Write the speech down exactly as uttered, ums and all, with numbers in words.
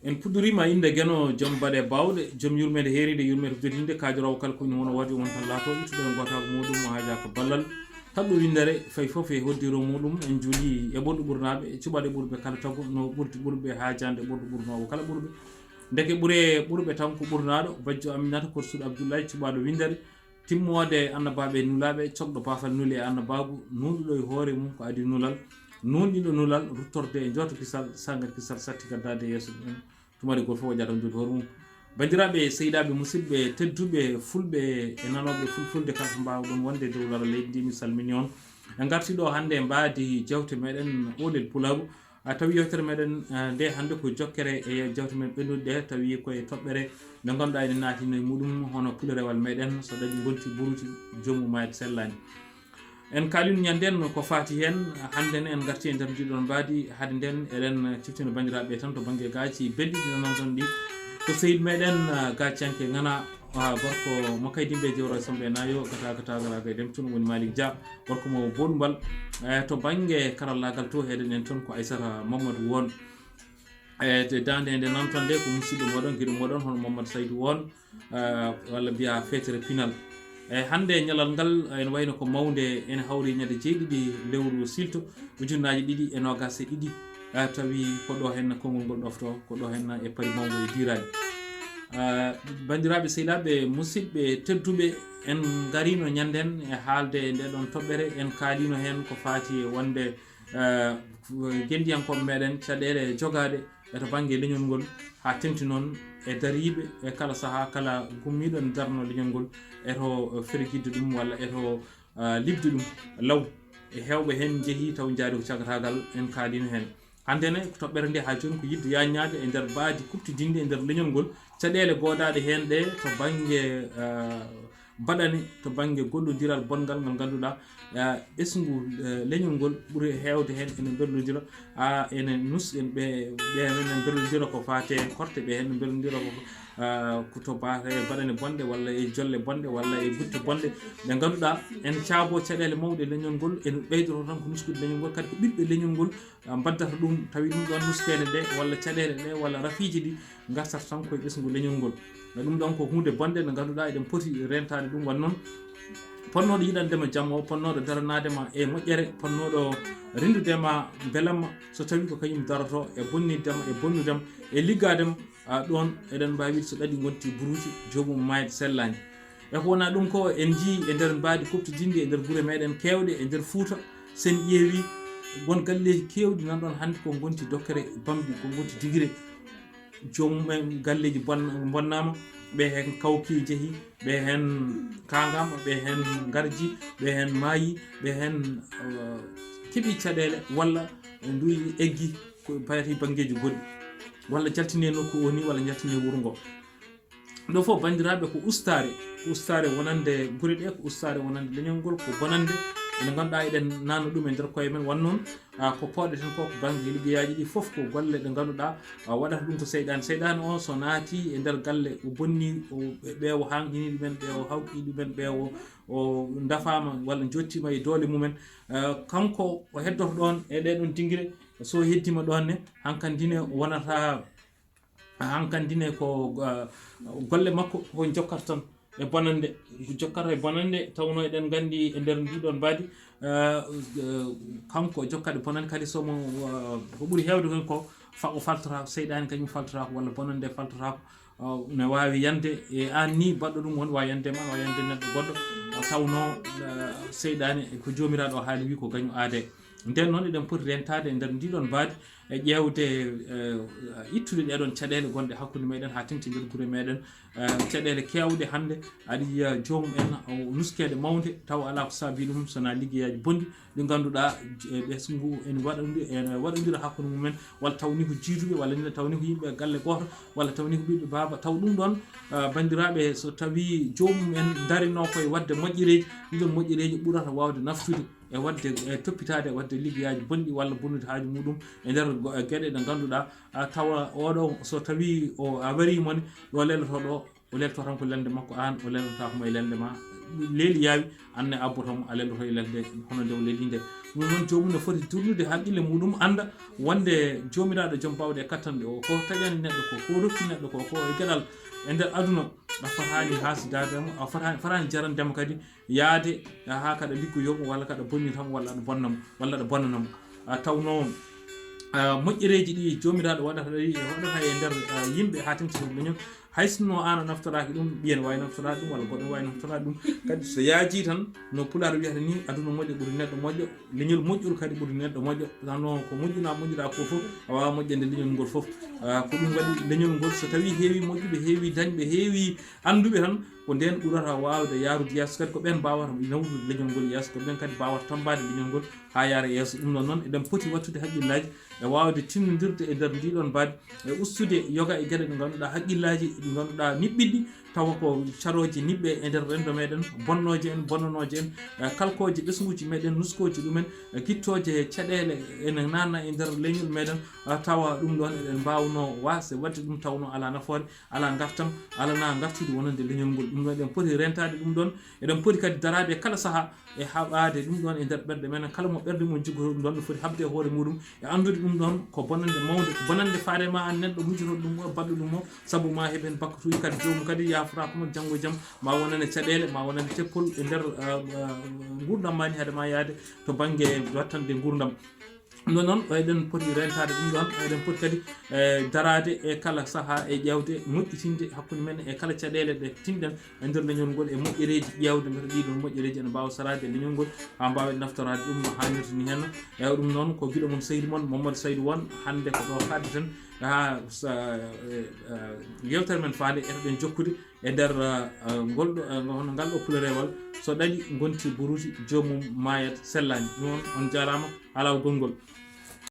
En puɗɗoriima innde Geno, joom baɗe baawɗe, joom yurmeende heeriinde, yurmeende jodinde, kaajoroowo kala ko woni hono waɗi on tan laatoo ittuɗo e gootaako muuɗum, o haajaaka ballal. Taɓɗo winndere, fay fof e hoddiro muuɗum, en njuulii e ɓurɗo ɓurnaaɓe, e cuɓaaɗo ɓurɓe kala tago, no ɓurti ɓurɓe, haajande ɓurɗo ɓurnoowo kala ɓurɓe. Ndeke ɓure ɓurɓe tan ko ɓurnaaɗo, bajjo Aminata Korsuɗo Abdullahi, cuɓaaɗo winndere, timmoode annabaaɓe e nulaaɓe, cokɗo baafal nuli e annabaagu, nuunɗuɗo e hoore mum ko adii nulal, nuunɗiiɗo nulal, ruttorde e njooto kisal, sangat kisal, satti gaddaade yeeso ɗum. Tumari gooto fof o jaɗan jooɗi hoore mum. Banndiraaɓe, sehilaaɓe, musidɓe tedduɓe, fulɓe e nanooɓe fulfulde kala to mbaawɗon wonde e dow laral leydi ndi, mi salminii on. En ngartii ɗo hannde mbaadi jeewte meɗen Oolel Pulaagu. A tawi yewtere meɗen, eh, nde hannde ko jokkere e jewte men ɓennuɗe ɗe, tawi ko e toɓɓere nde ngannduɗaa ene naatino e muɗum hono pulorewal meɗen, so ɗaɗi ngonti buruti, joomum maayde sellaani. En kaalino ñande nden ko faati heen, hannde ne en ngartii e nder ndiɗon mbaadi, hade nden eɗen ciftino banndiraaɓe tan to bannge gaaci belɗi ɗi nananton ɗi. Ko sehil meɗen, ah, gaaciyanke ŋana, ah, gorko mo Kaydimɓe Jewra Samɓe Nayo, gata gata gara gay dem tun woni Malick Dia, gorko mo Bolumbal, eh, to bannge karallaagal to heɗen en toon ko Aissata Mamadou Won. Eh, te daande nde nanton nde ko musidɗo moɗon, giɗo moɗon hono Mamadou Saydou Won, eh, walla mbiya feetere pinal. Eh, hannde ñalal ngal ene wayno ko mawnde, ene hawri ñande jeeɗiɗi lewru silto, ujunnaaji ɗiɗi e noogaas e ɗiɗi, eh, tawi ko ɗo heen konngol ngol ɗofto, ko ɗo heen e Paris mawɗo e Diiraali. Eh, banndiraaɓe, sehilaaɓe, musidɓe tedduɓe, en ngariino ñannden e haalde e nde ɗon toɓɓere, en kaalino heen ko faati e wonde, eh, ngenndiyankooɓe meɗen caɗeele jogaaɗe e to bannge leñol ngol, haa teŋti noon e dariiɓe e kala sahaa, kala gummiiɗo ene darnoo leñol ngol, e to fergidde ɗum walla e to, eh, liɓde ɗum law. E heewɓe heen njehii taw njaari ko cagataagal, en kaalino heen. Hannde ne, ko toɓɓere nde haa jooni ko yiɗde yaaññaade e nder mbaadi kuɓtidinndi e nder leñol ngol, caɗeele goodaaɗe heen ɗe to bannge, eh, baɗane, to bannge gollondiral bonngal ngal ngannduɗaa, eh, ɓesngu, eh, leñol ngol ɓuri heewde heen ene mbellondira, ah, ene nus-, en ɓe, ɓe ene mbellondira ko faati e korte, ɓe ene mbellondira ko, ah, ko to baate baɗane bonɗe walla e jolle bonɗe walla e gutte bonɗe, ɗe ngannduɗaa ene caaboo caɗeele mawɗe leñol ngol, ene ɓeydoro tan ko nuskude leñol ngol, kadi ko ɓiɓɓe leñol ngol, ah, mbaddata ɗum, tawi ɗum ɗoon nuskeende nde walla caɗeele ɗe walla rafiiji ɗi ngartata tan koye ɓesngu leñol ngol. Ɗum ɗoon ko huunde bonde nde ngannduɗaa eɗen poti reentaade ɗum. Wan noon, potnooɗo yiɗande ma jam o, potnooɗo daranaade ma e moƴƴere, potnooɗo renndude ma mbelamma, so tawii ko kañum daroto e bonnidde ma, e bonnude ma, e liggaade ma, a, ɗoon eɗen mbaawi wiide so ɗaɗi ngonti buruuji, joomum maayde sellaani. E ko wonaa ɗum ko en njiyii e nder mbaadi kuɓtodinndi e nder gure meɗen keewɗe e nder Fuuta, so en ƴeewii won galleeji keewɗi nan ɗoon hannde ko ngonti dokkere bamɗi, ko ngonti digire. Joomum en galleeji bon-, bonnaama, ɓe heen kawki njehi, ɓe heen kaangaama, ɓe heen ngarji, ɓe heen maayi, ɓe heen, eh, keɓi caɗeele walla nduyi eggi ko fayti banngeeji goɗɗi, walla jaltini e nokku o ni, walla jaltini e wuro ngo. Ɗo fof, banndiraaɓe, ko ustaare, ko ustaare wonande gure ɗe, ko ustaare wonande leñol ngol, ko bonande. Ene ngannduɗaa eɗen nanna ɗum e nder koye men. Wan noon, ah, ko pooɗeten ko, ko bannge liggeyaaji ɗi fof, ko golle ɗe ngannduɗaa, ah, waɗata ɗum ko seyɗaane. Seyɗaane o, so naati e nder galle, o bonni, o ɓeewo hankinii ɗumen, ɓeewo hawkii ɗumen, ɓeewo o dafaama walla jottiima e doole mumen. Ah, kanko o heddoto ɗoon e ɗee ɗoon dingire, so heddiima ɗoon ne, hankandine wonata Hankandine ko, ah, golle makko ko jokkata tan e bonande, jokkata e bonande, tawno eɗen nganndi e nder ndi ɗon mbaadi, ah, eh, kanko jokkata e bonande kadi so mo, ah, ko ɓuri heewde kon ko fa-, o faltotaako, seyɗaani kañum faltotaako walla bonande faltotaako. Ah, ne waawi yande e aan ni baɗɗo ɗum, won waawi yande ma, waawi yande neɗɗo goɗɗo, ah, tawno, ah, seyɗaani ko joomiraaɗo o haali wi ko gaño aade. Nden noon eɗen poti rentaade e nder ndi ɗon mbaadi e ƴeewde, eh, ittude ɗee ɗon caɗeele gonɗe hakkunde meɗen haa teŋti nder gure meɗen. Eh, caɗeele keewɗe hannde aɗa yiya joomum en o nuskeede mawnde taw alaa ko saabii ɗum so wonaa liggeyaaji bonɗi ɗi ngannduɗaa, eh, ɓesngu ene waɗondi-, ene waɗondira hakkunde mumen, walla taw ni ko jiiduɓe, walla ni taw ni ko yimɓe galle gooto, walla taw ni ko ɓiɓɓe baaba. Taw ɗum ɗon, eh, banndiraaɓe, so tawii joomum en ndarinoo koye waɗde moƴƴereeji, ɗi ɗon moƴƴereeji ɓurata waawde naftude e waɗde, e toppitaade, e waɗde liggeyaaji bonɗi walla bonnude haaju muɗum e nder go-, e geɗe ɗe ngannduɗaa, a tawa oɗo so tawii o, a warii mo ne, ɗo lelotoo ɗo, o lelotoo tan ko lelnde makko aan, o lelnotaako mo e lelnde ma. leeli yaawi, anne abbotomo a lelloto e lelde hono nde o leeli nde. Ɗum noon joomum ne foti durnude haqqille muɗum, annda wonde Joomiraaɗo joom baawɗe e kattanɗe o ko taƴani neɗɗo ko, ko rokki neɗɗo ko, ko e geɗal e nder aduna, a fotaani haasidaade mo, a fotaani, fotaani jarande mo kadi yaade haa kaɗa liggoyoo mo walla kaɗa bonnita mo walla aɗa bonna mo walla aɗa bonnana mo. A tawnoo moƴƴereeji ɗi Joomiraaɗo waɗata ɗi waɗata e nder yimɓe haa teŋti ɗum leñol, hay sinno aan a naftoraaki ɗum, ɓiyen waawi naftoraade ɗum walla goɗɗo waawi naftoraade ɗum. Kadi so yaajii tan no pulaar wiyata ni, aduna moƴƴo ɓuri neɗɗo moƴƴo, leñol moƴƴol kadi ɓuri neɗɗo moƴƴo. Tan noon ko moƴƴunaa moƴƴuɗaa ko fof a waawaa moƴƴande leñol ngol fof. Ko ɗum waɗi leñol ngol so tawii heewii moƴƴuɓe, heewii dañɓe, heewii annduɓe tan, ko ndeen ɓurata waawde yaarude yeeso, kadi ko ɓeen mbaawata nawdude leñol ngol yeeso, ko ɓeen kadi mbaawata tammbaade leñol ngol haa yaara yeeso. Ɗum ɗoon noon eɗen poti waɗtude haqqillaaji e waawde tinndondirde e nder ndii ɗoon mbaadi, e ustude yoga e geɗe ɗe ngannduɗaa haqqillaaji ɗi ngannduɗaa niɓɓiɗi, tawa ko carooji niɓɓe e nder renndo meɗen, bonnooje en, bonnanooje en, e kalkooje ɓesnguuji meɗen, nuskooji ɗumen, e gittooje caɗeele ene naatna e nder leñol meɗen, tawa ɗum ɗoon eɗen mbaawnoo waasde waɗde ɗum tawnoo alaa nafoore, alaa ngartam, alanaa ngartude wonande leñol ngol. Ɗum ɗoon eɗen poti rentaade ɗum ɗoon, eɗen poti kadi daraade e kala sahaa e haɓaade ɗum ɗoon e nder ɓerɗe men. Kala mo ɓerɗe mum jiggoto ɗum ɗoon, no foti haɓde e hoore muɗum e anndude ɗum ɗoon ko bonannde mawnde, bonannde faade ma aan neɗɗo mujjotoɗo ɗum o, baɗɗo ɗum o, sabu ma heɓen bakkatuuji kadi joomum kadi yaafotaako mo janngo e jam, ma wonane caɗeele, ma wonane teppol e nder, ah, ah, nguurndam ma ni hade ma yaade to bannge wattande nguurndam. Ɗum ɗoon noon, eɗen poti rentaade ɗum ɗoon, eɗen poti kadi, eh, daraade e kala sahaa e ƴeewde moƴƴitinde hakkunde men e kala caɗeele ɗe tinɗen e nder leñol ngol e moƴƴereeji ƴeewde mbete ɗii ɗoon moƴƴereeji ene mbaawa saraade e leñol ngol haa mbaawen naftoraade ɗum no haanirta ni heen. E ɗum noon ko giɗo mon seydi mon Mamadou Saydou Wane, hannde ko ɗo kaaɗdeten haa sa, eh, eh, yeewtere men faande eto ɗen jokkude e nder, eh, ngol ɗo, eh, hono ngal ɗo pulerewal, so ɗaɗi ngonti buruuti joomum maayat sellaani. Ɗum noon on jaaraama alaa gongol.